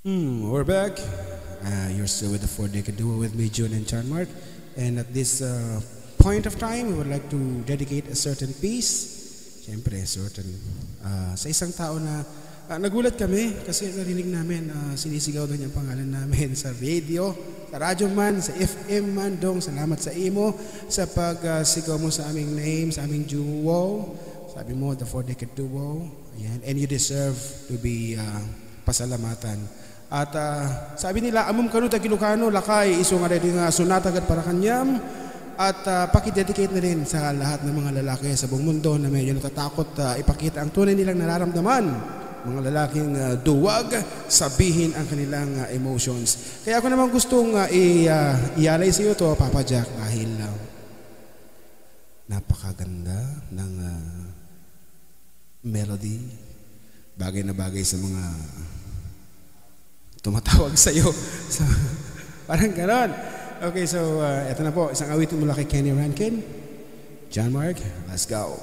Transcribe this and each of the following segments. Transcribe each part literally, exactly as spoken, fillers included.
Hmm, we're back. Uh, you're still with the Four Decade Duo with me, Jun and John Mark. And at this uh, point of time, we would like to dedicate a certain piece. Siyempre, certain. Uh, sa isang tao na uh, nagulat kami kasi narinig namin, uh, sinisigaw daw niya ang pangalan namin sa radio, sa radyo man, sa F M man. Dong, salamat sa imo sa pagsigaw uh, mo sa aming name, sa aming duo. Sabi mo, the Four Decade Duo. Ayan. And you deserve to be uh, pasalamatan. At uh, sabi nila, amum kano ta Ilocano, lakay, isu nga ready nga sonata ket para kaniam. At uh, pakidedicate na rin sa lahat ng mga lalaki sa buong mundo na medyo natatakot uh, ipakita ang tunay nilang nararamdaman. Mga lalaking uh, duwag, sabihin ang kanilang uh, emotions. Kaya ako naman gustong uh, i, uh, ialay sa iyo to, Papa Jack, dahil uh, napakaganda ng uh, melody. Bagay na bagay sa mga tumatawag sa iyo. So, parang ganon. Okay, so uh, eto na po, isang awitin mula kay Kenny Rankin. John Mark, let's go.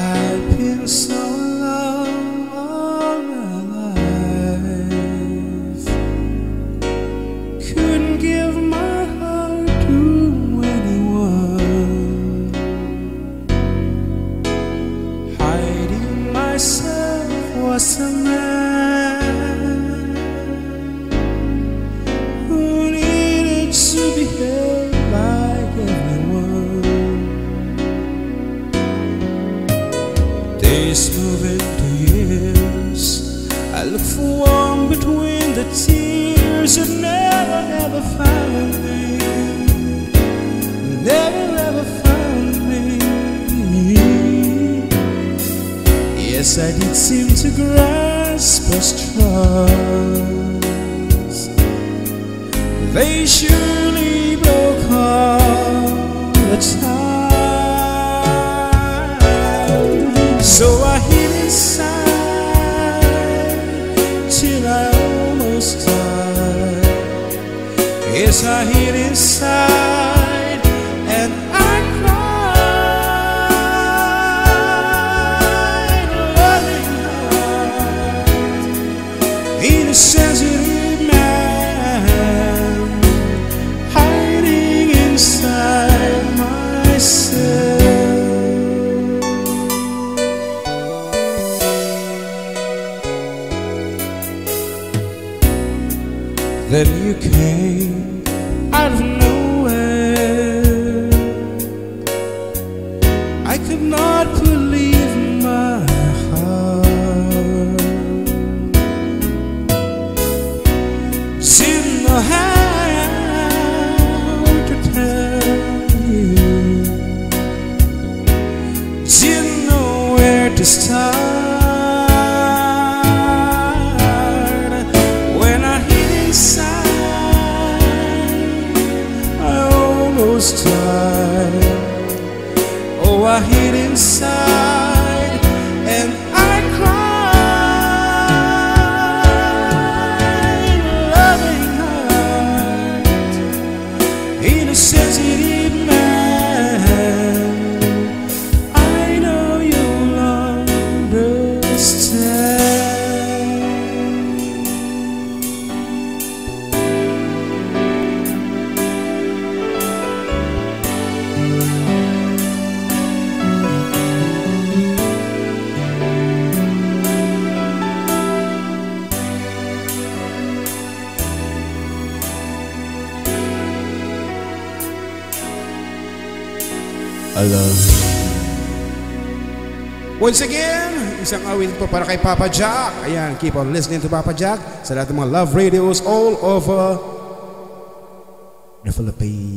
I've been so alone all my life. Couldn't give my heart to anyone. Hiding myself was a man who needed to be held like everyone. Days moving to years, I look for warmth between the tears. You never ever found me, never ever found me. Yes, I did seem to grasp at straws. They surely broke all the time. So I hid inside till I almost died. Yes, I hid inside and I cried, loving heart, in a sensitive man, hiding inside myself. Then you came out of nowhere. I could not believe my heart. Didn't know how to tell you. Didn't know where to start. When I hid inside, I almost died. Oh, I hid inside and I cried, loving heart, in a sensitive man. I know you'll understand. I love you. Once again, isang awit pa para kay Papa Jack. Ayan, keep on listening to Papa Jack sa lahat ng mga love radios all over the Philippines.